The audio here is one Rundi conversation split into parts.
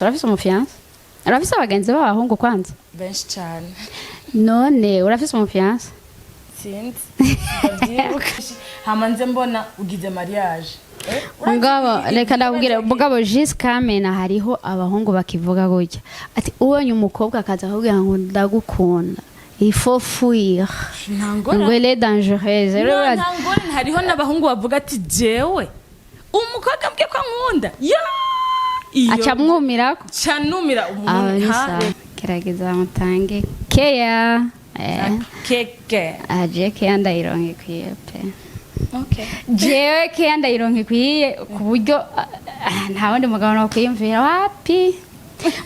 Urafise umufiancé? Urafise abagenzi b'abahungu kwanza? Benshi cyane. None urafise umufiancé? Sinzi, ndabyibuka, hama nze mbona ugize mariage. Mugabo reka ndakubwira, mugabo jusqu'à maintenant hariho abahungu bakivuga gutya ati ubonye umukobwa akaza akubwira ngo ndagukunda, il faut fuir. Nta Ngo ngorane. elle est dangereuse. No, Rero nta ngorane. Hariho n'abahungu bavuga ati jewe umukobwa mbwiye ko ankunda ya iyo aca amwumirako. Canumira Aba umuntu ni ha. sawa, gerageza mutange keya. Keke. Aje keya ndayironka ikwiye pe. Okay. Jewe keya ndayironka ikwiye ku buryo nta wundi mugabo nokwiyumvira, wapi.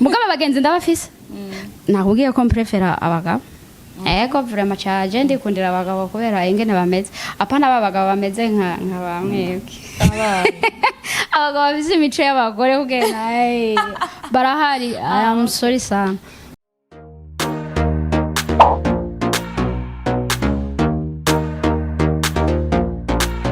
Mugabo abagenzi ndabafise. Nakubwiye ko mprefera abagabo. Ego, vraiment caje ndikundira abagabo kubera ingene bameze, apana ba bagabo bameze nka bamwebwe, abagabo bafise imico y'abagore kugenda. Ay, barahari. I am sorry sana.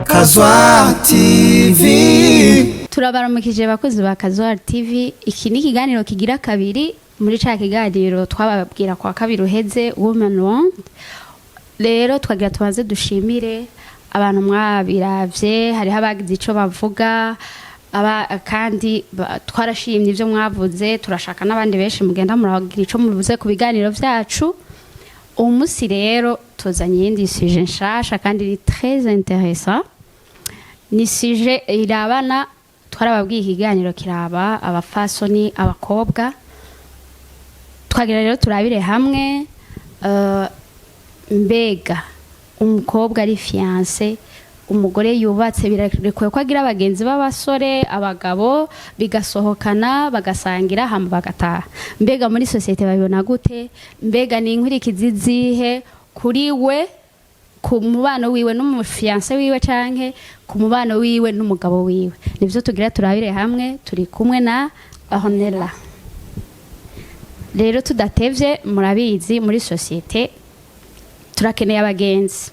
Kazwa TV. Turabaramukije abakozi ba Kazwar TV. Iki ni ikiganiro kigira kabiri muri ca kiganiro twababwira kwa kabiri uheze, Women Want. Rero twagira tubanze dushimire abantu mwabiravye. Hariho abagize ico bavuga aba, kandi twarashimye ibyo mwavuze. Turashaka n'abandi benshi mugenda muragira ico muvuze ku biganiro vyacu. Uwo munsi rero tuzanye iyindi sujet nshasha kandi iri très intéressant. Ni sujet irabana, twarababwiye ikiganiro kiraba abafasoni, abakobwa. Twagira rero turabire hamwe mbega umukobwa ari fiancé, umugore yubatse, birarekuwe ko agira abagenzi b'abasore, abagabo, bigasohokana, bagasangira, hama bagataha? Mbega muri sosiyete babibona gute? Mbega ni inkurikizi zihe kuri we, ku mubano wiwe n'umufiancé wiwe canke ku mubano wiwe n'umugabo wiwe? Nivyo tugira turabire hamwe. Turi kumwe na Ornella. Rero tudatevye, murabizi muri sosiyete turakeneye abagenzi,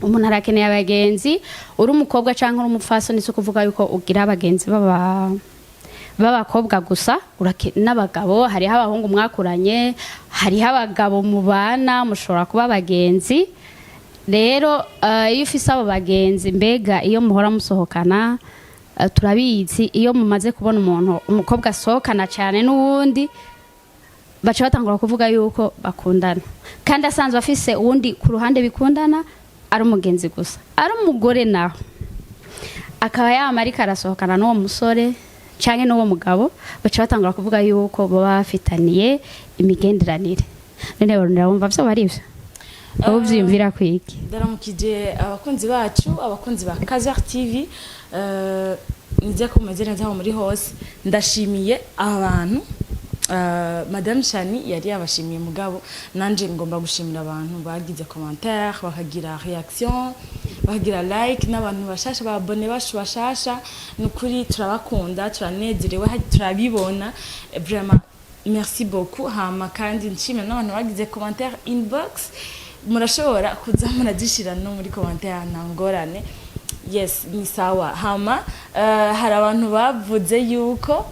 umuntu arakeneye abagenzi. Uri umukobwa cyangwa uri umupfasoni, si ukuvuga yuko ugira abagenzi baba b'abakobwa gusa. N'abagabo, hariho abahungu mwakuranye, hariho abagabo mubana, mushobora kuba abagenzi. Rero iyo ufise abo bagenzi, mbega iyo muhora musohokana, turabizi iyo mumaze kubona umuntu, umukobwa asohokana cyane n'uwundi, baca batangura kuvuga yuko bakundana, kandi asanzwe afise uwundi ku ruhande bikundana, ari umugenzi gusa. Ari umugore naho akaba yama ariko arasohokana n'uwo musore canke n'uwo mugabo, baca batangura kuvuga yuko baba bafitaniye imigenderanire. None barondera wumva vyo bari ivyo, wowe uvyiyumvira kwiki? Ndaramukije abakunzi bacu, abakunzi ba Kazar TV. Nizeye ko mumeze neza aho muri hose. Ndashimiye abantu, Madame Shani yari yabashimiye, mugabo nanje ngomba gushimira abantu bagize commentaire, bakagira réaction, bakagira like, n'abantu bashasha, ba abonnés bacu bashasha. Nukuri turabakunda, turanezerewe, turabibona. Vraiment merci beaucoup. Hama kandi nshimira n'abantu bagize commentaire inbox. Murashobora kuza murazishira no muri commentaire, nta ngorane. Yes, ni sawa. Hama hari abantu bavuze yuko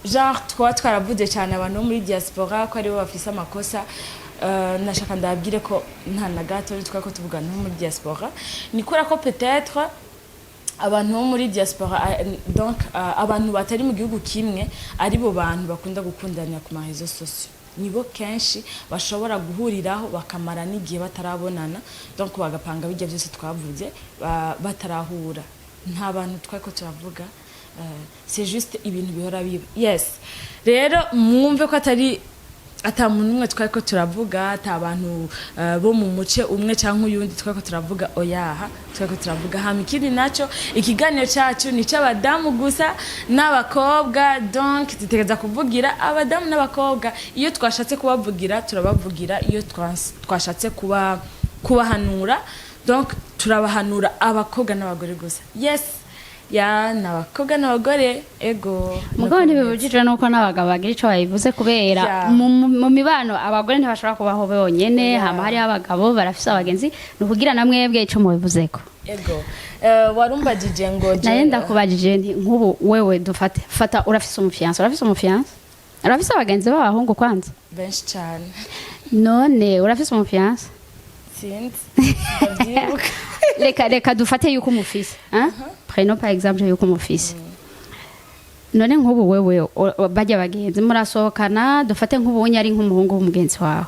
genre twaba twaravuze cyane abantu bo muri diaspora ko aribo bafise amakosa. Nashaka ndababwire ko nta na gato twari ko tuvuga no muri diaspora. Ni kubera ko peut-être abantu bo muri diaspora, donc abantu batari mu gihugu kimwe, aribo bantu bakunda gukundanira ku ma réseaux sociaux, nibo kenshi bashobora guhuriraho bakamara n'igihe batarabonana, donc bagapanga bijya byose twavuze batarahura. Nta bantu twari ko turavuga, c'est juste ibintu bihora biba. Yes, rero mwumve ko atari ata muntu umwe twari ko turavuga, ata abantu bo mu muce umwe cyangwa uyundi twari ko turavuga, oyaha twari ko turavuga. Hama ikindi naco, ikiganiro cyacu ni icy'abadamu gusa n'abakobwa, donc dutegereza kuvugira abadamu n'abakobwa. Iyo twashatse kubavugira turabavugira, iyo twashatse kubahanura, donc turabahanura, abakobwa n'abagore gusa. Yes, ya, ni abakobwa n'abagore, ego. Mugabo ntibibujijwe nuko n'abagabo bagira ico babivuze, kubera mu mibano abagore ntibashobora kubaho bonyene. Hama hariho abagabo barafise abagenzi, ni ukugira na mwebwe ico mubivuzeko. Ego. Warumbajije ngo Naye ndakubajije nti nk'ubu wewe, dufate, fata urafise umufiancé, urafise umufiancé, urafise abagenzi b'abahungu kwanza? Benshi cyane. None urafise umufiancé? Sinzi, ndavyibuka. Reka dufate yuko umufise, hein? Prenons par exemple yuko umufise. None nk'ubu wewe bajya bagenzi murasohokana, dufate nk'ubu unye ari nk'umuhungu w'umugenzi wawe,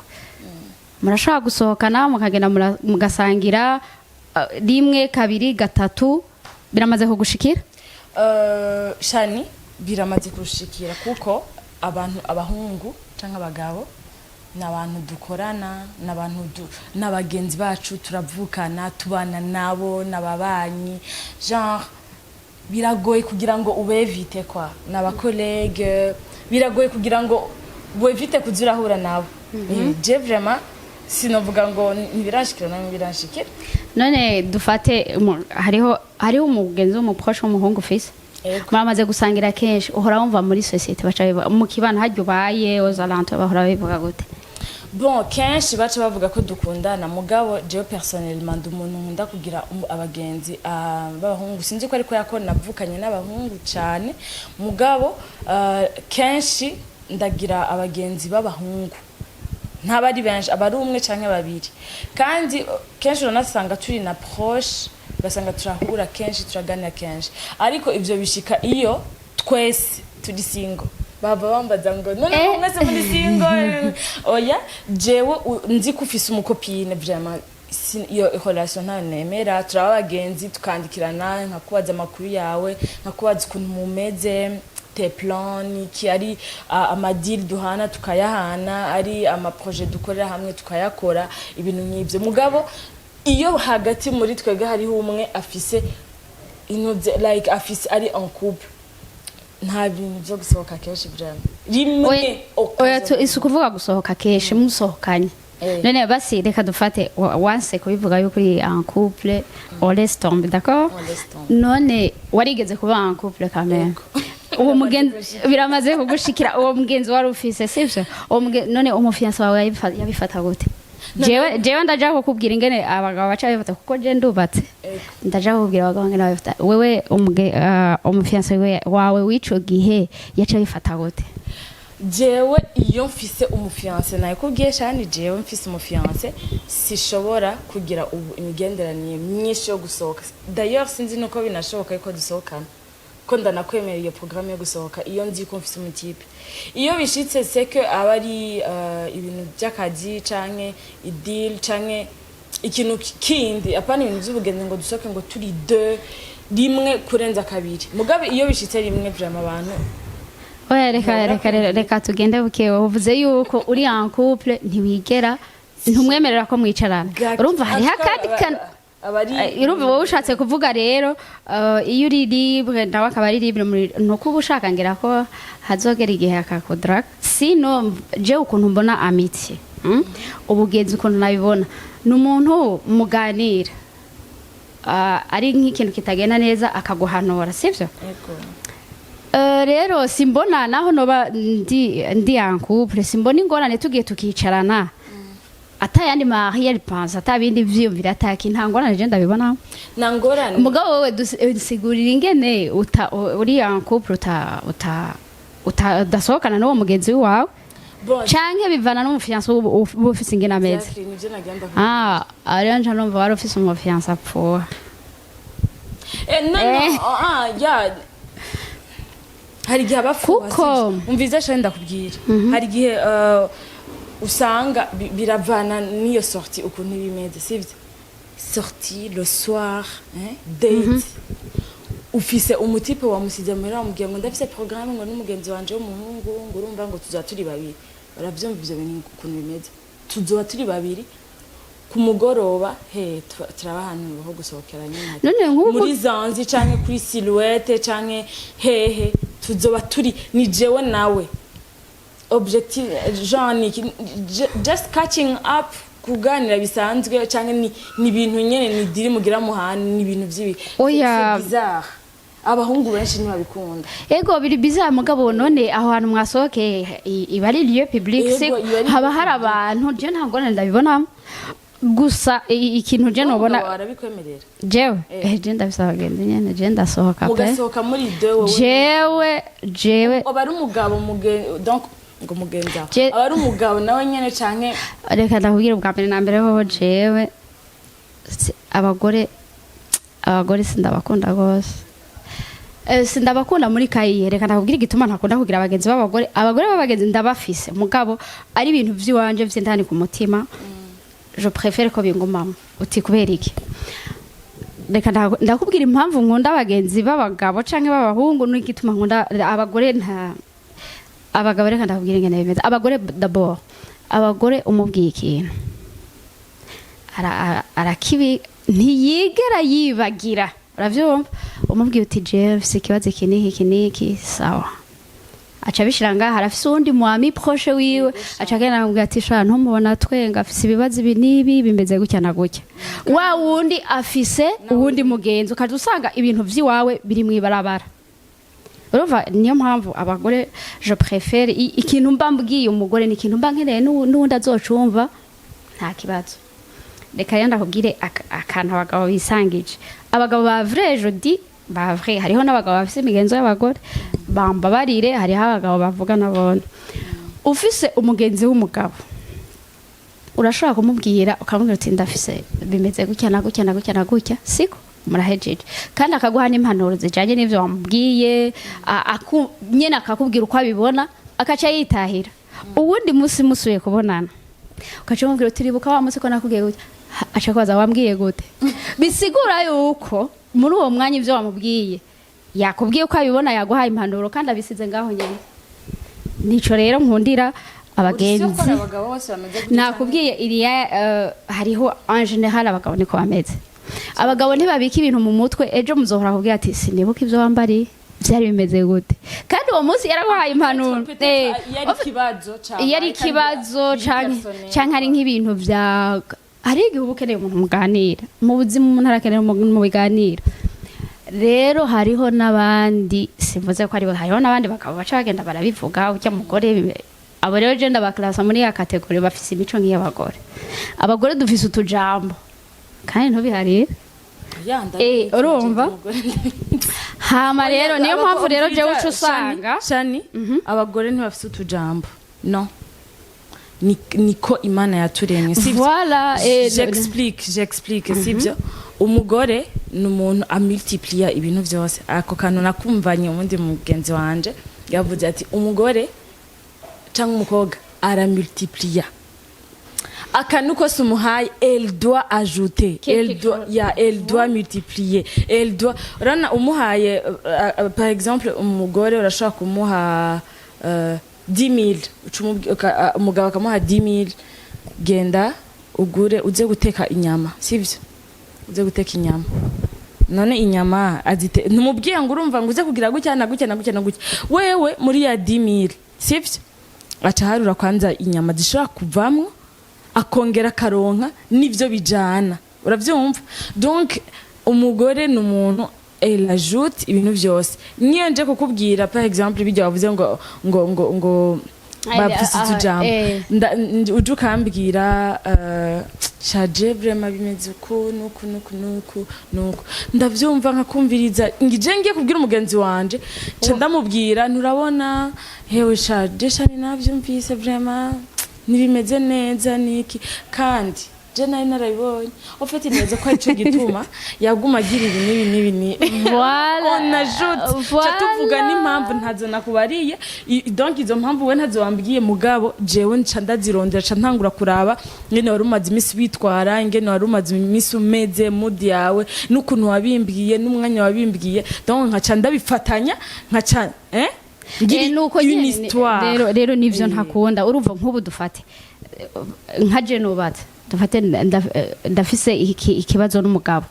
murashobora gusohokana mukagenda mugasangira rimwe, kabiri, gatatu, biramaze kugushikira? Shani, biramaze kushikira, kuko abantu, abahungu canke abagabo, ni abantu dukorana, ni abantu n'abagenzi bacu, turavukana, tubana nabo, n'ababanyi, genre biragoye kugira ngo ubévite kwa n'abacollègues, biragoye kugira ngo wévite kuza urahura nabo. Je vraiment sinovuga ngo ntibirashikira, namwe biranshikira. None dufate hariho umugenzi w'umuproche w'umuhungu ufise, Ego. muramaze gusangira kenshi, uhora wumva muri société baca bivuga mu kibano harya ubaye, aux alentours bahora bivuga gute? Bon, kenshi baca bavuga ko dukundana, mugabo jewe personnellement ndi umuntu nkunda kugira abagenzi b'abahungu. Sinzi ko ariko yako navukanye n'abahungu cyane, mugabo kenshi ndagira abagenzi b'abahungu, ntaba ari benshi, aba ari umwe canke babiri, kandi kenshi uranasanga turi na proche, ugasanga turahura kenshi, turaganira kenshi. Ariko ivyo bishika iyo twese turi single. Bava bambaza ngo none ko mwese muri single? Oya, jewe nzi ko ufise umucopine, vraiment iyo relation ntayo nemera. Turaba abagenzi, tukandikirana, nkakubaza amakuru yawe, nkakubaza ukuntu mumeze, tes plans niki, ari amadeal duhana tukayahana, ari amaprojets dukorera hamwe tukayakora, ibintu nk'ivyo. Mugabo iyo hagati muri twebwe hariho umwe afise inuze, like afise ari en couple, nta bintu byo gusohoka kenshi, vraiment rimwe. Oya, si ukuvuga gusohoka kenshi, musohokanye. None basi reka dufate wanse kubivuga yuko uri en couple, on laisse tomber, d'accord? On laisse tomber. None warigeze kuba en couple quand même? Uwo mugenzi biramaze kugushikira, uwo mugenzi wari ufise, sivyo? Uwo none umufiancé wawe yabifata gute? Jewe ndaja kukubwira ingene abagabo baca babifata, kuko je ndubatse. Ndaja kukubwira abagabo ingene babifata. Wewe umufiancé wawe w'ico gihe yaca abifata gute? Jewe iyo mfise umufiancé, nayikubwiye shani, jewe mfise umufiancé sishobora kugira ubu imigenderanire myinshi yo gusohoka. D'ailleurs sinzi nuko binashoboka yuko dusohokana, ko ndanakwemera iyo programme yo gusohoka iyo nzi ko mfise umutype. Iyo bishitse, c'est que aba ari ibintu by'akazi canke ideal canke ikintu kindi, apana ibintu by'ubugenzi ngo dusohoke ngo turi deux rimwe kurenza kabiri. Mugabe iyo bishitse rimwe, vraiment abantu Oya, reka reka reka, reka tugende bukewe. Uvuze yuko uri en couple, ntiwigera, ntumwemerera ko mwicarana. Urumva hariho akandi kan abari Urumva wowe ushatse kuvuga rero iyo uri libre nawe akaba ari libre muri, nuko uba ushaka ngira ko hazogera igihe akakudraga. Sino je ukuntu mbona amitié, Ubugenzi ukuntu nabibona, ni umuntu muganira, ari nk'ikintu kitagenda neza akaguhanura, sivyo? Ego. Rero simbona naho noba ndi en couple, simbona ingorane tugiye tukicarana, ata yandi ma arrière-pensées, ata bindi vyiyumvira, ataki, nta ngorane je ndabibona. Nta ngorane. Mugabo wowe dusigurira ingene uta uri en couple uta uta uta udasohokana n'uwo mugenzi wawe. Bon, Canke bivana n'umufiancé uba ufise ingene ameze? Exactly, nivyo nagira ndavuga. Ah, ariyo nja numva wari ufise umufiancé apfuha. No, no, ah, ya, hari igihe abafuha. Umviza shani, ndakubwira, hari igihe usanga biravana n'iyo sortie ukuntu iba imeze, sivyo? Sortie le soir, hein, date, ufise umutype wamusize muhira, wamubwiye ngo ndafise programme ngo n'umugenzi wanje w'umuhungu, ngo urumva ngo tuzoba turi babiri. Uravyumva ivyo bintu ukuntu bimeze, tuzoba turi babiri ku mugoroba, he turaba ahantu ho gusohokera nyine. None nk'ubu muri Zanzi canke kuri Silhouette canke hehe, tuzoba turi ni jewe nawe. Objectif genre ni just catching up, kuganira bisanzwe, canke ni ibintu nyene ni diri mugira muhana, ni ibintu vy'ibi. Oya. C'est bizarre, abahungu benshi ntibabikunda. Ego, biri bizarre, mugabo none aho hantu mwasohokeye iba ari lieu public? Yego, Se iba ari haba hari abantu, je nta ngorane ndabibonamo. Gusa ikintu je nobona, Umugabo arabikwemerera? Jewe? Eh. Je ndafise abagenzi nyene, je ndasohoka pe. Mugasohoka muri deux, wowe? Jewe. Aba ari umugabo donc ngo mugenzi wawe aba ari umugabo nawe nyene canke? Reka ndakubwira, ubwa mbere na mbere hoho jewe abagore sindabakunda rwose. Sindabakunda muri kayiye. Reka ndakubwira igituma ntakunda kugira abagenzi b'abagore. Abagore b'abagenzi ndabafise, mugabo ari ibintu vy'iwanje vy'indani ku mutima, je préfère ko bingumamo. Uti kubera iki? Reka ndakubwira impamvu nkunda abagenzi b'abagabo canke b'abahungu n'igituma nkunda abagore nta abagabo. Reka ndakubwira ingene bimeze. Abagore d'abord, abagore umubwiye ikintu arakibi, ntiyigera yibagira, uravyumva? Umubwiye uti: "Jewe mfise ikibazo iki n'iki, iki n'iki," sawa, aca abishira ngaha. Arafise uwundi mu ami proche wiwe, aca agenda akamubwira ati: "Sha, ntumubona twenga, afise ibibazo ibi n'ibi, bimeze gutya na gutya." Wa wundi afise uwundi mugenzi, ukaja usanga ibintu vy'iwawe biri mw'ibarabara, urumva? Niyo mpamvu abagore je préfère ikintu mba mbwiye umugore ni ikintu mba nkeneye n'uwundi azocumva, nta kibazo. Reka rero ndakubwire akantu abagabo bisangije. Abagabo ba vrai, je dis ba vrai, hariho n'abagabo bafise imigenzo y'abagore, bambabarire, hariho abagabo bavuga nabone. Ufise umugenzi w'umugabo, urashobora kumubwira, ukamubwira uti: "Ndafise, bimeze gutya na gutya na gutya na gutya," siko? Murahejeje, kandi akaguha n'impanuro zijanye n'ivyo wamubwiye, nyene akakubwira uko abibona, akaca yitahira. Uwundi musi musuye kubonana, ukaca umubwira uti: "Ribuka wa musi ko nakubwiye gutya?" Aca kubaza: "Wambwiye gute?" Bisigura yuko muri uwo mwanya ivyo wamubwiye, yakubwiye uko abibona, yaguhaye impanuro, kandi abisize ngaho nyene. Nico rero nkundira abagenzi. Uzi ko ari abagabo bose bameze gutya? Nakubwiye iriya, hariho, en général abagabo niko bameze. Abagabo ntibabika ibintu mu mutwe. Ejo muzohora kubwira ati: "Sinibuka ibyo wambariye, byari bimeze gute?" Kandi uwo munsi yaraguhaye impanuro. Peut-être iyo ari ikibazo cabaye, iyo ari kandi ikibazo biri canke personnel. Canke ari nk'ibintu vya, hari igihe uba ukeneye umuntu muganira mu buzima. Umuntu arakenera umuntu mubiganira. Rero hariho n'abandi, simvuze ko aribo, hariho n'abandi bagabo baca bagenda barabivuga urya mugore. Abo rero je ndabaklasa muri ya catégorie bafise imico nk'iy'abagore. Abagore dufise utujambo kandi ntubiharire. Ya, ndabizi, Urumva? umugore. Hama rero niyo mpamvu rero jewe uca usanga Shani, abagore ntibafise utujambo, no niko Imana yaturemye, sivyo? Voilà. J'explique, sivyo? Umugore ni umuntu amultiplier ibintu vyose. Ako kantu nakumvanye uwundi mugenzi wanje, yavuze ati umugore canke umukobwa aramultiplier akantu kose umuhaye, elle doit ajouter, elle Quelque doit chose. Ya, elle doit multiplier, elle doit, urabona, umuhaye par exemple umugore urashobora kumuha 10 000, umugabo akamuha 10 000: "Genda ugure, uze guteka inyama," sivyo? "Uze guteka inyama." None inyama azite? Ntumubwiye ngo urumva ngo uze kugira gutya na gutya na gutya na gutya. Wewe muri ya 10 000, sivyo, aca harura kwanza inyama zishobora kuvamwo, akongera akaronka n'ivyo bijana, uravyumva? Donc umugore ni umuntu, elle ajoute ibintu vyose. Niyo nje kukubwira par exemple bijya wavuze ngo bafise utujambo, uje ukambwira: "Shaje, vraiment bimeze uku nuku nuku nuku nuku," ndavyumva, nkakumviriza. Ngije ngiye kubwira umugenzi wanje, nca ndamubwira: "Nturabona hewe shaje, shani, navyumvise, vraiment ntibimeze neza niki, kandi je nari narabibonye." En fait neza ko arico gituma yaguma agira ibi n'ibi n'ibi n'ibi. Voilà. On ajoute. Voilà. Ca tuvuga n'impamvu ntazo nakubariye. Donc izo mpamvu we ntazo wambwiye, mugabo jewe nca ndazirondera, nca ntangura kuraba ingene wari umaze iminsi witwara, ingene wari umaze iminsi umeze, mood yawe, n'ukuntu wabimbwiye, n'umwanya wabimbwiye. Donc nkaca ndabifatanya, nkaca ngira Nuko une nyene, histoire. Rero nivyo ntakunda. Urumva, nk'ubu dufate nka je nubatse, dufate ndafise ikibazo n'umugabo,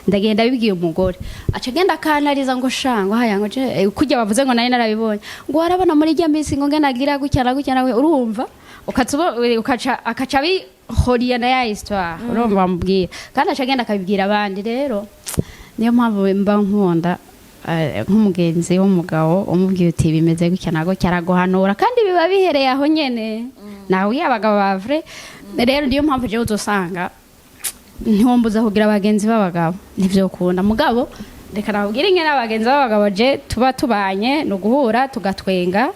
ndagenda bibwiye umugore, aca agenda akanariza ngo shango haya, ngo je kujya bavuze ngo nari narabibonye, ngo warabona muri rya minsi ngo ngena agira gutya na gutya na gutya. Urumva, ukaca akaca bihoriye na ya histoire, urumva, bamubwira, kandi aca agenda akabibwira abandi. Rero niyo mpamvu mba nkunda nk'umugenzi w'umugabo. Umubwiye uti: "Bimeze gutya na gutya," araguhanura, kandi biba bihereye aho nyene. Nawe iyo abagabo ba vrai rero, niyo mpamvu jewe uzosanga Ntiwombuza kugira abagenzi b'abagabo, ntivyokunda. Mugabo reka nababwire ingene abagenzi b'abagabo je tuba tubanye: ni uguhura tugatwenga,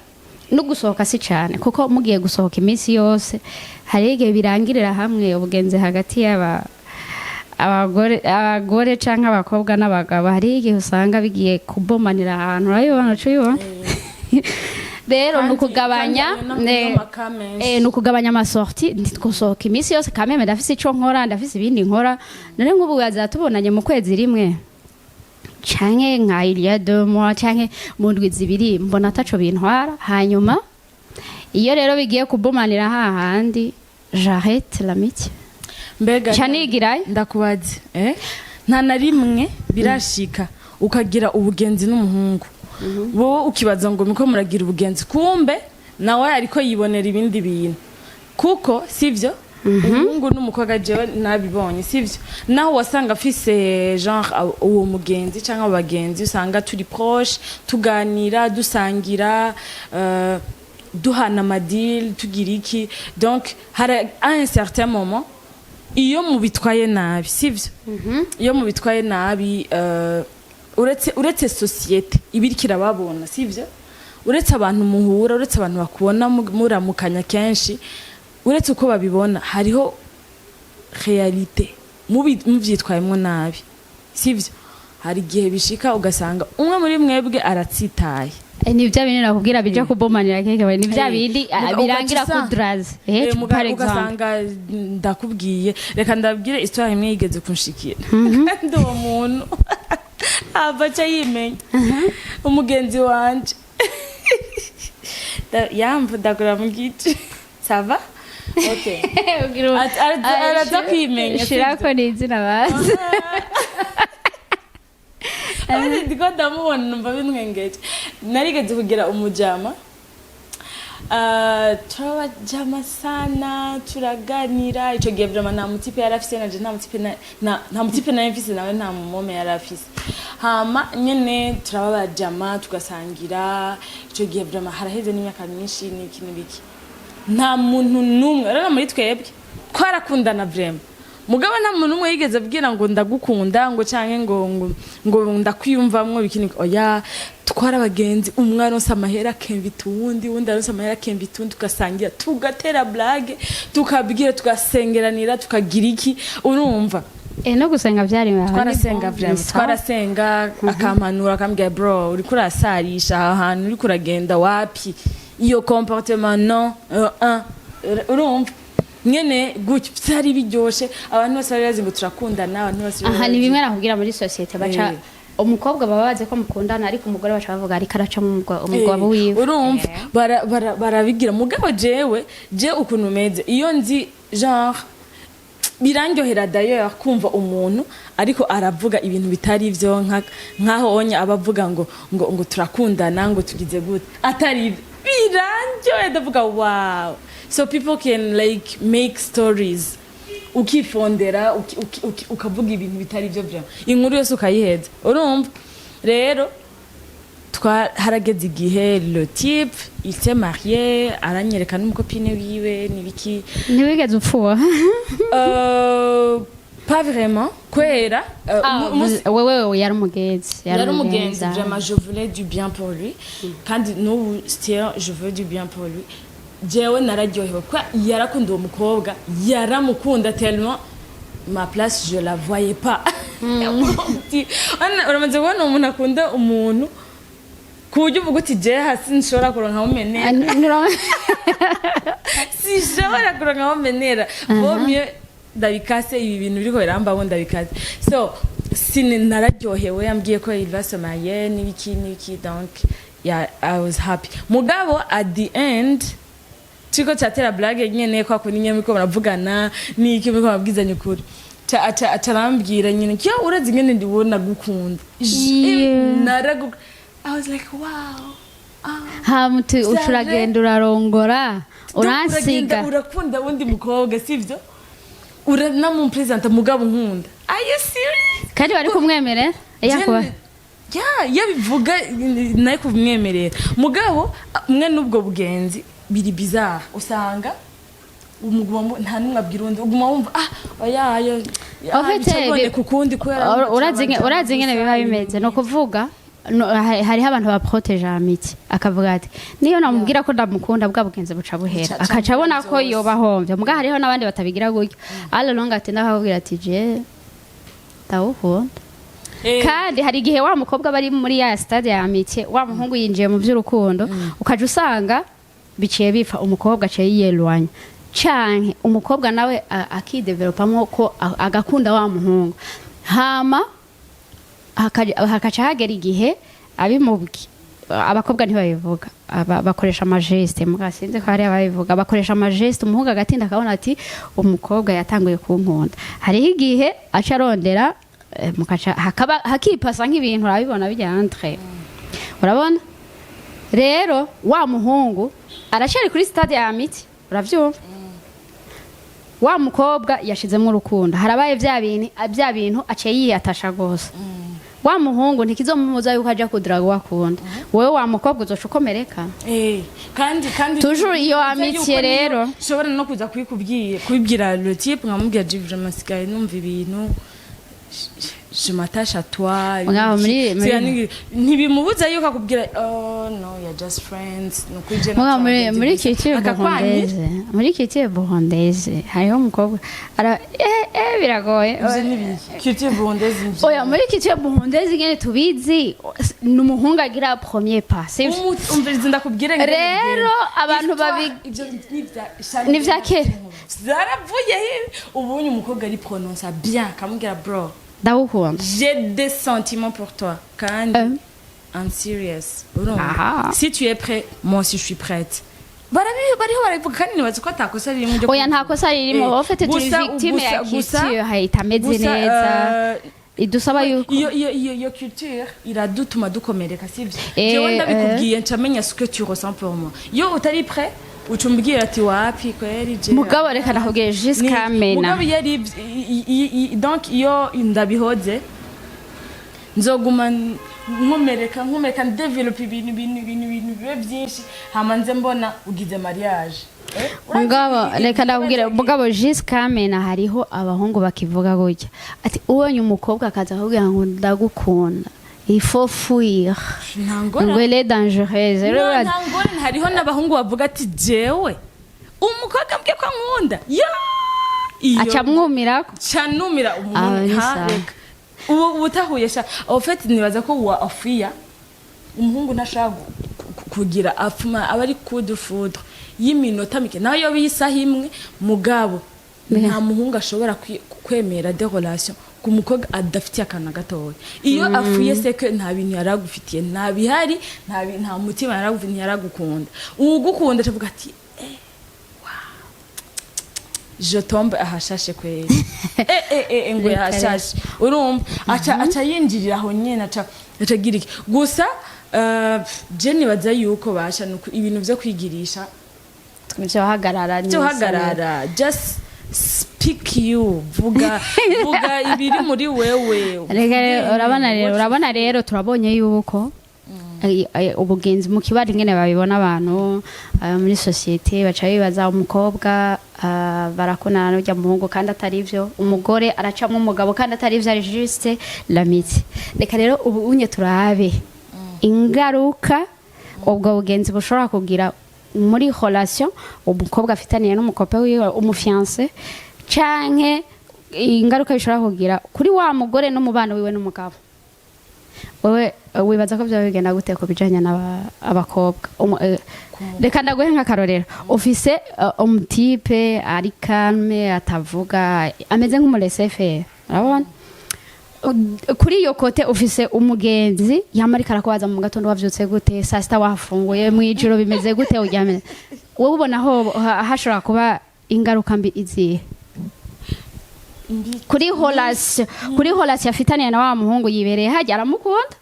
no gusohoka si cyane, kuko mugiye gusohoka iminsi yose hari igihe birangirira hamwe. Ubugenzi hagati y'aba abagore canke abakobwa n'abagabo, hari igihe usanga bigiye kubomanira ahantu. Urabibona, uca ubibona. Rero ni ukugabanya kandi ayo n'amaka menshi. Ni ukugabanya ama sorties. Ntitwosohoka iminsi yose kameme. Ndafise ico nkora, ndafise ibindi nkora. None nk'ubu tubonanye mu kwezi rimwe canke nka il y a 2 mois canke mu ndwi 2, mbona ataco bintwara. Hanyuma iyo rero bigiye kubomanira hahandi, j'arrête l'amitié. Mbega Ca nigirayo. Ndakubaze, nta na rimwe birashika ukagira ubugenzi n'umuhungu, wowe ukibaza ngo miko muragira ubugenzi, kumbe nawe ariko yibonera ibindi bintu? Kuko sivyo, umuhungu n'umukobwa, jewe nabibonye, sivyo, naho wasanga afise genre uwo mugenzi cyangwa abo bagenzi usanga turi proche, tuganira, dusangira, duhana ama deal, tugira iki. Donc hari à un certain moment iyo mubitwaye nabi, sivyo, iyo mubitwaye nabi, uretse société iba iriko irababona, sivyo, uretse abantu muhura, uretse abantu bakubona muramukanya kenshi, uretse uko babibona, hariho réalité muvyitwayemwo nabi, sivyo, hari igihe bishika ugasanga umwe muri mwebwe aratsitaye. Ni bya bindi nakubwira bija kubomanira keke, ni bya bindi birangira ugaca kudraze, par exemple. Ugasanga ndakubwiye, reka ndabwire histoire imwe yigeze kunshikira, kandi uwo muntu ava aca yimenya, umugenzi wanje. Yamva ndagura mu gice, ça va, okay. Araza kwimenya, sivyo? Shirako n'izina bazi. Kandi ndiko ndamubona numva bintwengeje. Narigeze kugira umujama, turabajama sana, turaganira. Ico gihe vraiment nta mu type yari afise, nanje nta mu type nta mu type nari mfise, nawe nta mumome yari afise. Hama nyene turaba bajama, tugasangira. Ico gihe vraiment haraheze n'imyaka myinshi n'iki n'ibiki, nta muntu n'umwe rero muri twebwe twarakundana vraiment. Mugabo nta muntu n'umwe yigeze abwira ngo ndagukunda, ngo canke ngo ndakwiyumvamwo bikini. Oya, twara abagenzi. Umwe aronse amahera akemvita uwundi, uwundi aronse amahera akemvita uwundi, tugasangira, tugatera blague, tukabwira, tugasengeranira, tukagira iki, urumva. No gusenga vyari. Twarasenga vraiment, twarasenga, akampanura, akambwira: "Bro, uriko urasarisha aha hantu uriko uragenda wapi, iyo comportement non." Urumva nyene gutyo vyari biryoshe. Abantu bose bari bazi ngo turakundana, abantu bose bari Aha ni bazi. bimwe nakubwira, muri société baca umukobwa baba bazi ko mukundana, ariko umugore baca bavuga ariko araca umugabo wiwe. Urumva, barabigira. Mugabo jewe, je ukuntu meze, iyo nzi genre birandyohera d'ailleurs kumva umuntu ariko aravuga ibintu bitari ivyo, nkaho onya aba avuga ngo turakundana, ngo tugize gute, atari ivyo. Birandyohera, ndavuga: "Wow." So people can like make stories, ukifondera, ukavuga ibintu bitari ivyo, vraiment inkuru yose ukayiheza. Urumva rero harageze igihe le type il s'est marié, aranyereka n'umu copine wiwe n'ibiki. Ntiwigeze upfuba? Pas vraiment, kubera Wewe yari umugenzi. Yari umugenzi vraiment, je voulais du bien pour lui, kandi n'ubu still je veux du bien pour lui. Jewe nararyohewe kuko yarakunda uwo mukobwa, yaramukunda tellement ma place je la voyais pas. Uramaze kubona umuntu akunda umuntu ku buryo uvuga uti: "Je hasi nshobora kuronka aho menera, sinshobora kuronka aho menera, vaut mieux ndabikase, ibi bintu biriko birambaho ndabikase." So sine nararyohewe yambwiye ko il va se marier n'ibiki n'ibiki. Donc yeah, I was happy. Mugabo at the end turiko catera blague nyene, kwa kundi nyene muriko muravugana n'iki, muriko murabwizanya ukuri, aca arambwira nyene kiyo: "Urazi ngene ndibona gukunda." I was like: "Wow." Ah. Hamuti ucuragenda urarongora uransiga. Uragenda urakunda wundi mukobwa, sivyo? Uranamupresenta, mugabo nkunda. Are you serious? Kandi wari kumwemerera yakuba? Ya, yabivuga nawe kumwemerera. Mugabo mwe n'ubwo bugenzi biri bizarre, usanga Umuguma nta n'umwe abwira undi, uguma wumva: "Ah, oya, ayo." En fait, Biboneka ukundi kubera urazi ingene biba bimeze. Ni ukuvuga hariho abantu baproteje amitié, akavuga ati: "Niyo namubwira ko ndamukunda, bwa bugenzi buca buhera." Akaca abona ko byose. Yoba ahombye. Muga hariho n'abandi batabigira gutyo, alonga ati: "Ndakabwira ati je ndawukunda." Kandi hari igihe wa mukobwa bari muri ya stade ya amitié, wa muhungu yinjiye mu by'urukundo, ukaja usanga biciye bipfa, umukobwa aciye yiyelwanya, canke umukobwa nawe akidevelopamwo ko agakunda wa muhungu, hama hakaca hagera igihe abimubwi. Abakobwa ntibabivuga, bakoresha amagestes. Muga sinzi ko hari ababivuga, bakoresha amagestes. Umuhungu agatinda akabona ati: "Umukobwa yatanguye kunkunda." Hariho igihe aca arondera, mukaca hakaba hakipasa nk'ibintu, urabibona bijya entre. Urabona rero wa muhungu aracari kuri stade ya amitié, uravyumva, wa mukobwa yashizemo urukundo, harabaye bya bintu, aciye yiyatasha gose. Wa muhungu ntikizomubuza yuko aja kudiraga wakunda. Wowe wa mukobwa uzoca ukomereka. Kandi Toujours iyo uzi amitié yuko niyo rero. Nshobora no kuza kubikubwira, kubibwira le type, nkamubwira: "Je vraiment sigaye numva ibintu, je m'attache à toi." Mugabo Ntibimubuza yuko akubwira: "Oh no, you're just friends." Nukuri je Muga muri nacanze muri gusa. culture Akakwanira. burundaise, muri culture burundaise hariho umukobwa ara biragoye. Ivyo ni ibiki? Culture burundaise ni Oya, muri culture burundaise ingene tubizi, ni umuhungu agira premier pas, sivyo? Umviriza ndakubwire ngene Rero bigenda. abantu Histoire, ivyo ni vya kera. Zaravuye. Ubunye umukobwa ari prononça bien, akamubwira: "Bro, Ndagukunda." j'ai des sentiments pour toi kandi I'm serious." Urumva? Aha. Si tu es prêt, moi aussi je suis prête. Bariho barabivuga kandi nibaza ko atakosa ririmo ryo Oya, nta kosa ririmo. En fait, turi victime ya culture itameze neza, idusaba yuko Iyo culture iradutuma dukomereka, sivyo? Jewe ndabikubwiye, nca menya ce que tu ressens pour moi. Iyo utari prêt, uca umbwira ati: "Wapi kweri je." Mugabo reka nakubwire jusqu'à mena. Mugabo iyo ari donc iyo ndabihoze, nzoguma nkomereka, ndevelopa ibintu bibe byinshi, hama nze mbona ugize mariage. Mugabo reka ndakubwire, mugabo jusqu'à mena hariho abahungu bakivuga gutya ati: "Ubonye umukobwa akaza akubwira ngo ndagukunda, il faut fuir." Nta ngorane. Ngo elle est dangereuse. No, Rero nta ngorane. Hariho n'abahungu bavuga ati: "Jewe umukobwa mbwiye ko ankunda ya iyo Aca amwumirako. Canumira Ah, umuntu ni ha sawa. Reka ubu utahuye sha. En fait, nibaza ko wa afiya umuhungu ntashaka kugira afuma, aba ari coup de foudre y'iminota mike, nayo yoba isaha imwe. Mugabo nta muhungu ashobora kwemera des relations ku mukobwa adafitiye akantu na gatoya. Iyo afuye, c'est que nta bintu yaragufitiye, nta bihari, nta mutima yaragufitiye, ntiyaragukunda. Uwugukunda acavuga ati: "Eh, je tombe ahashashe kweri." Ngo Reka. yahashashe, urumva, aca yinjirira aho nyene, aca agira iki gusa. Je nibaza yuko basha nuko ibintu vyo kwigirisha Vyohagarara. byo hagarara. Just speak you, vuga, vuga ibiri muri wewe. Reka rero, urabona rero turabonye yuko ubugenzi mu kibari, ingene babibona abantu muri société, baca bibaza umukobwa barakundana n'urya muhungu kandi atari ivyo, umugore aracamwo umugabo kandi atari ivyo, ari juste l'amitié. Reka rero ubu unye turabe ingaruka ubwo bugenzi bushobora kugira muri relation umukobwa afitaniye n'umucopain wiwe, umufiancé, canke ingaruka bishobora kugira kuri wa mugore n'umubano wiwe n'umugabo. Wewe wibaza ko byaba bigenda gute ku bijanye n'abakobwa? Reka ndaguhe nk'akarorero. Ufise umutype ari calme, atavuga, ameze nk'umuresefere, urabona? Kuri iyo côté ufise umugenzi yama ariko arakubaza mu gatondo: "Wavyutse gute? Saa sita wafunguye? Mw'ijoro bimeze gute? Uryamye?" Wowe ubona ho hashobora kuba ingaruka mbi izihe kuri relation afitaniye na wa muhungu yibereye hajya, aramukunda,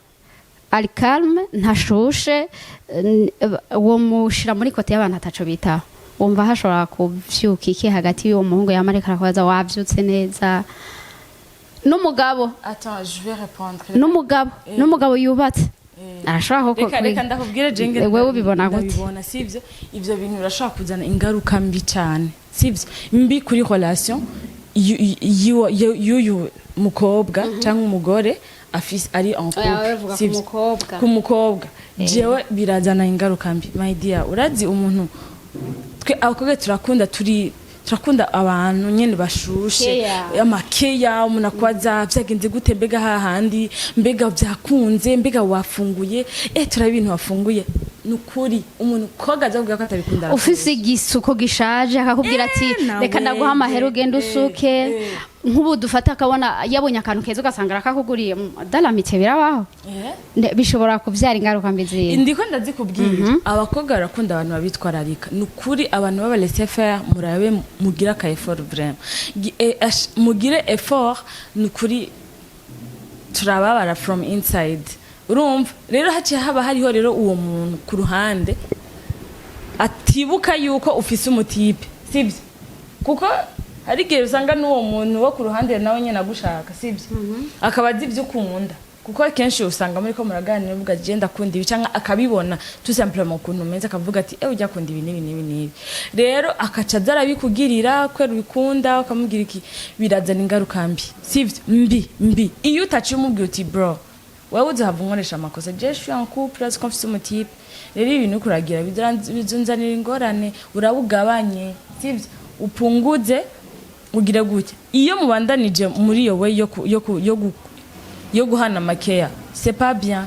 ari calme, ntashushe, uwo mushira muri côté y'abantu ataco bitaho? Wumva hashobora kuvyuka iki hagati y'uwo muhungu yama ariko arakubaza wavyutse neza n'umugabo? Attends, je vais répondre. N'umugabo yubatse arashobora koko Reka ndakubwire jenge. Wewe ubibona gute? Ndabibona, sivyo? Ivyo bintu birashobora kuzana ingaruka mbi cyane. sivyo, mbi kuri relation y'uyu mukobwa cyangwa umugore afise ari en Oya, couple, wewe vuga ku sivyo? mukobwa. Ku mukobwa, jewe birazana ingaruka mbi, my dear. Urazi umuntu, twe abakobwa turakunda, turi turakunda abantu nyene bashushe. Keya. Amakeya, umuntu akwaza vyagenze gute, mbega hahandi, mbega vyakunze, mbega wafunguye, turaba ibintu wafunguye. Nukuri umuntu koga aza kuvuga ko atabikunda. Ufise igisuko gishaje akakubwira ati nawe, reka ndaguha amahera ugenda usuke. Nk'ubu dufata akabona yabonye akantu keza, ugasanga arakakuguriye. Daramite birabaho. Bishobora kuvyara ingaruka mbi ziwe. Ndiko ndazikubwira, abakobwa barakunda abantu babitwararika. Ni ukuri, abantu baba laisser faire, murabe mugire aka effort vraiment. Mugire effort, ni ukuri turababara from inside. Urumva rero haciye haba hariho rero uwo muntu ku ruhande atibuka yuko ufise umu type, sibyo? Kuko hari igihe usanga n'uwo muntu wo ku ruhande nawe nyine agushaka, sibyo? Akaba azi ibyo ukunda, kuko akenshi usanga muri ko muraganira uvuga ati ndakunda ibi, cyangwa akabibona tout simplement ukuntu umeze, akavuga ati ujya akunda ibi n'ibi n'ibi n'ibi. Rero akaca aza arabikugirira kubera ubikunda, ukamubwira iki, birazana ingaruka mbi, sivyo? Mbi mbi. Iyo utaciye umubwira uti bro, wewe uzohava unkoresha amakosa, je suis en couple, azi ko mfise umu type, rero ibintu uriko uragira bizonzanira ingorane, urabugabanye, sivyo? Upunguze, ugire gutya. Iyo mubandanije muri iyo way yo guhana makeya, c'est pas bien.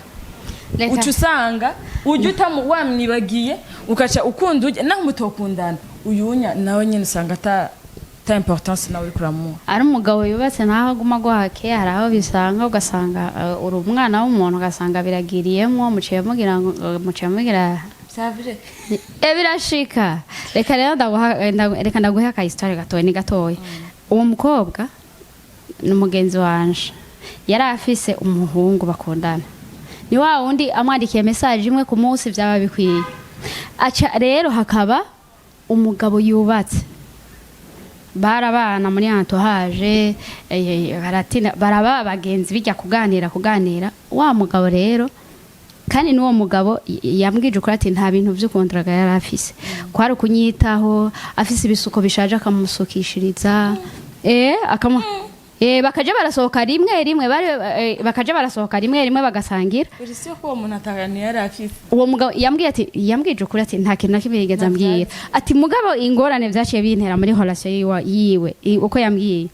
Uca usanga ujya utamu wamwibagiye, ukaca ukunda ujya naho mutokundana, uyunya nawe nyine usanga ata importance nawe uriko uramuha. Ari umugabo yubatse naho aguma aguhake, hari aho bisanga ugasanga uri umwana w'umuntu, ugasanga biragiriyemwo, muciye mugira ngo muciye mugira. C'est vrai. Birashika. Reka rero ndaguha, reka ndaguhe aka histoire gatoya, ni gatoya. Uwo mukobwa ni umugenzi wanje, yari afise umuhungu bakundana, ni wa wundi amwandikiye message imwe ku munsi byaba bikwiye. Aca rero hakaba umugabo yubatse, barabana muri entourage, baratina, baraba abagenzi, bijya kuganira kuganira. Wa mugabo rero, kandi n'uwo mugabo yambwije ukuri ati nta bintu byo kunduraga yari afise, kwari ukunyitaho, afise ibisuko bishaje akamusukishiriza, akamu bakaja barasohoka rimwe rimwe, bari bakaja barasohoka rimwe rimwe bagasangira. Uri si ko uwo muntu atagani yari afise? Uwo mugabo yambwiye ati, yambwije ukuri ati nta kintu na kimwe yigeze ambwira. Ati mugabo ingorane vyaciye bintera muri relation yiwe, uko yambwiye,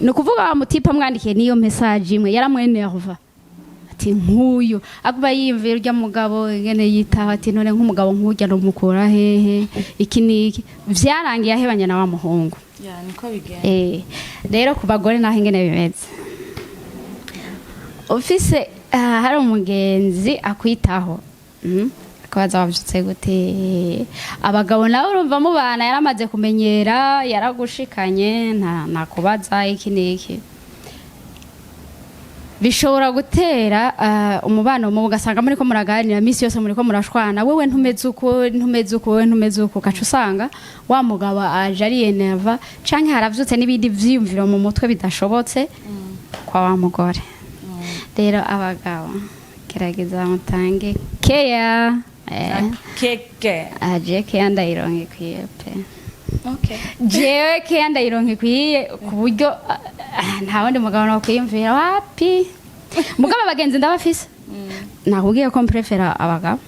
ni ukuvuga wa mu type amwandikiye niyo message imwe yaramwenerva. Ati nk'uyu aguma yiyumvira urya mugabo ingene yitaho, ati none nk'umugabo nk'urya nomukura hehe, iki n'iki. Vyarangiye ahebanye na wa muhungu. Ya, niko bigenda. Rero ku bagore naho ingene bimeze, ufise hari umugenzi akwitaho, akabaza wavyutse gute. Abagabo nawe urumva mubana yaramaze kumenyera, yaragushikanye, nta nakubaza iki n'iki, bishobora gutera umubano mubi, ugasanga muriko muraganira misi yose muriko murashwana, wewe ntumeze uko, ntumeze uko, wewe ntumeze uko, ugaca usanga wa mugabo aje ari énervé, canke haravyutse n'ibindi vyiyumviro mu mutwe bidashobotse kwa wa mugore. Rero abagabo, gerageza mutange keya. Keke. Aje keya ndayironka ikwiye pe. Okay. Jewe keya ndayironka ikwiye ku buryo nta wundi mugabo nokwiyumvira, wapi. Mugabo abagenzi ndabafise, nakubwiye ko mprefera abagabo.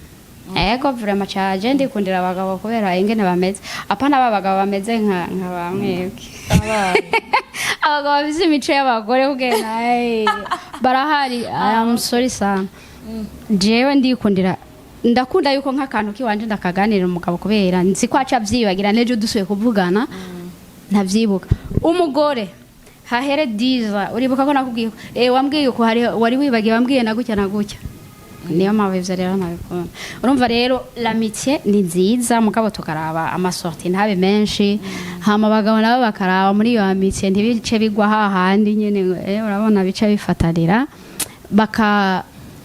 Ego, vraiment caje ndikundira abagabo kubera ingene bameze, apana ba bagabo bameze nka bamwebwe, abagabo bafise imico y'abagore kugenda, barahari. I am sorry sana, jewe ndikundira, ndakunda yuko nk'akantu kiwanje ndakaganirira umugabo, kubera nzi ko aca avyibagira, n'ejo dusuye kuvugana ntavyibuka. Umugore hahere diza, uribuka ko nakubwiye wambwiye uko, hari wari wibagiye, wambwiye na gutya na gutya. Niyo mpamvu ivyo rero ntabikunda. Urumva rero l'amitié ni nziza, mugabo tukaraba ama sorties ntabe menshi, hama abagabo nabo bakaraba muri iyo amitié ntibice bigwa hahandi nyene ngo, urabona bice bifatanira baka.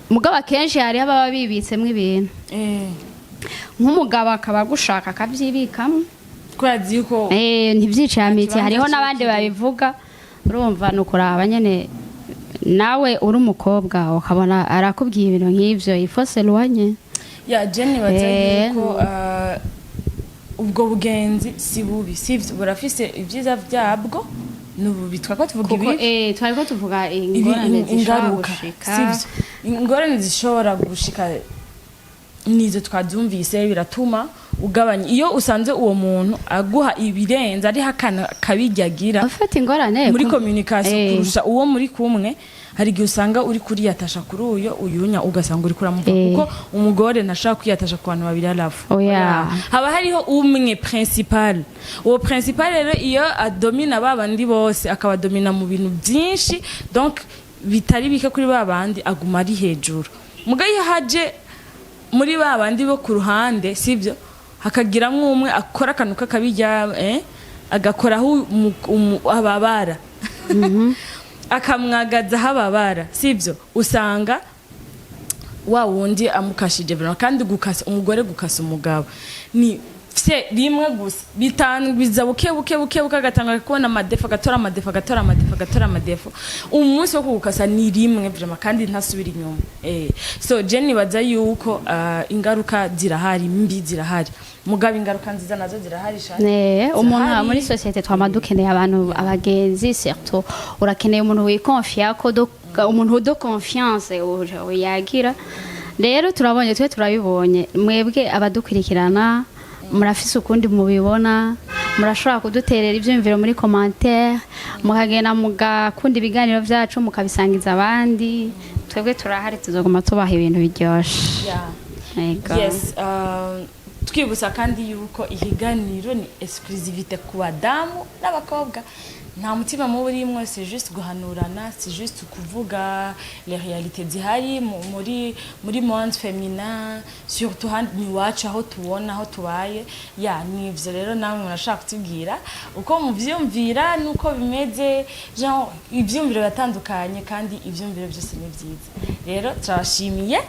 Mugabo akenshi hariho ababa bibitsemwo ibintu, nk'umugabo akaba agushaka akavyibikamo. Kubera azi yuko ntivyicaye amitié. Ikibanza Hariho n'abandi kirekire. babivuga. Urumva ni ukuraba nyene, nawe uri umukobwa ukabona arakubwiye ibintu nk'ivyo, il faut s'éloigner. Ya, je nibaza yuko Ubwo bugenzi si bubi, sivyo? Burafise ibyiza byabwo n'ububi. Twako tuvuga Kuko ibibi. Twariko tuvuga ingorane zishobora Ingaruka, gushika. Sivyo? Ingorane zishobora gushika nizo twabyumvise. Biratuma ugabanya iyo usanze uwo muntu aguha ibirenze, ariho akana kabiryagira Afata ingorane muri communication kurusha uwo muri kumwe. Hari igihe usanga uri kuriyatasha kuri uyo uyunya, ugasanga uri kuramuva, kuko umugore ntashobora kwiyatasha ku bantu babiri arafu. Oya. Haba hariho umwe principal. Uwo principal rero, iyo adomina ba bandi bose, akabadomina mu bintu byinshi, donc bitari bike kuri ba bandi, aguma ari hejuru. Muga iyo haje muri ba bandi bo ku ruhande, sibyo, hakagiramwo umwe akora akantu k'akabirya, agakoraho ababara, akamwagaza aho ababara, sibyo, usanga wa wundi amukashije vraiment. Kandi gukasa umugore, gukasa umugabo ni fye rimwe gusa, bitanu biza buke buke buke buke, agatanga kubona ama défauts, agatora ama défauts, agatora ama défauts, agatora ama défauts. Umunsi wo kugukasa ni rimwe vraiment, kandi ntasubira inyuma. So je nibaza yuko ingaruka zirahari mbi, zirahari, mugabo ingaruka nziza nazo zirahari shani. Umuntu Zirahari. muri société twama dukeneye abantu, abagenzi. Surtout urakeneye umuntu wikonfiya ko umuntu de confiance yagira. Rero turabonye, twe turabibonye. Mwebwe abadukurikirana murafise ukundi mubibona, murashobora kuduterera ivyiyumviro muri commentaire, mukagenda mugakunda ibiganiro vyacu, mukabisangiza abandi. Twebwe turahari, tuzoguma tubaha ibintu biryoshe. Yego. Yes, twibutsa kandi yuko ikiganiro ni exclusivité ku badamu n'abakobwa. Nta mutima mubi urimwo, c'est juste guhanurana, c'est juste kuvuga les réalités zihari muri monde féminin, surtout hano iwacu, aho tubona, aho tubaye. Ya, nivyo rero. Namwe murashaka kutubwira uko muvyumvira nuko bimeze, genre ivyumviro biratandukanye, kandi ivyumviro byose ni vyiza. Rero turabashimiye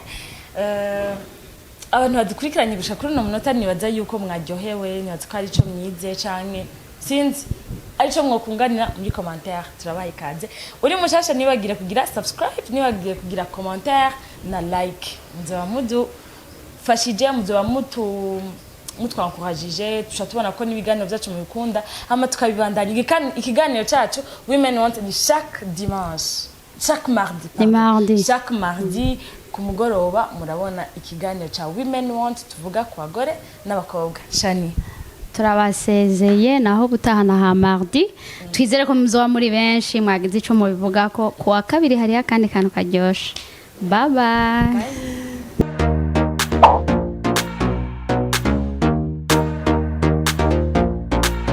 abantu badukurikiranye gushika kuri uno munota. Nibaza yuko mwaryohewe, nibaza ko ari ico mwize canke sinzi arico mwokunganira muri commentaire. Turabaha ikaze. Uri mushasha, nibagire kugira subscribe, nibagire kugira commentaire na like. Muzoba mudufashije, muzoba mutwankurajije, tuca tubona ko n'ibiganiro byacu mubikunda, hama tukabibandanya. Ikiganiro cyacu Women Want ni chaque dimanche, chaque mardi, Ni pardon. Mardi. Chaque mardi ku mugoroba murabona ikiganiro cya Women Want, tuvuga ku bagore n'abakobwa. Shani. Turabasezeye, naho gutahana ha mardi. Twizere ko muzoba muri benshi, mwagize ico mubivuga ko kuwa kabiri hariho akandi kantu karyoshe. Bye bye.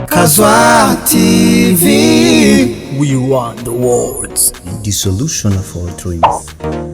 Kazwa TV. We want the world. The solution of all dreams.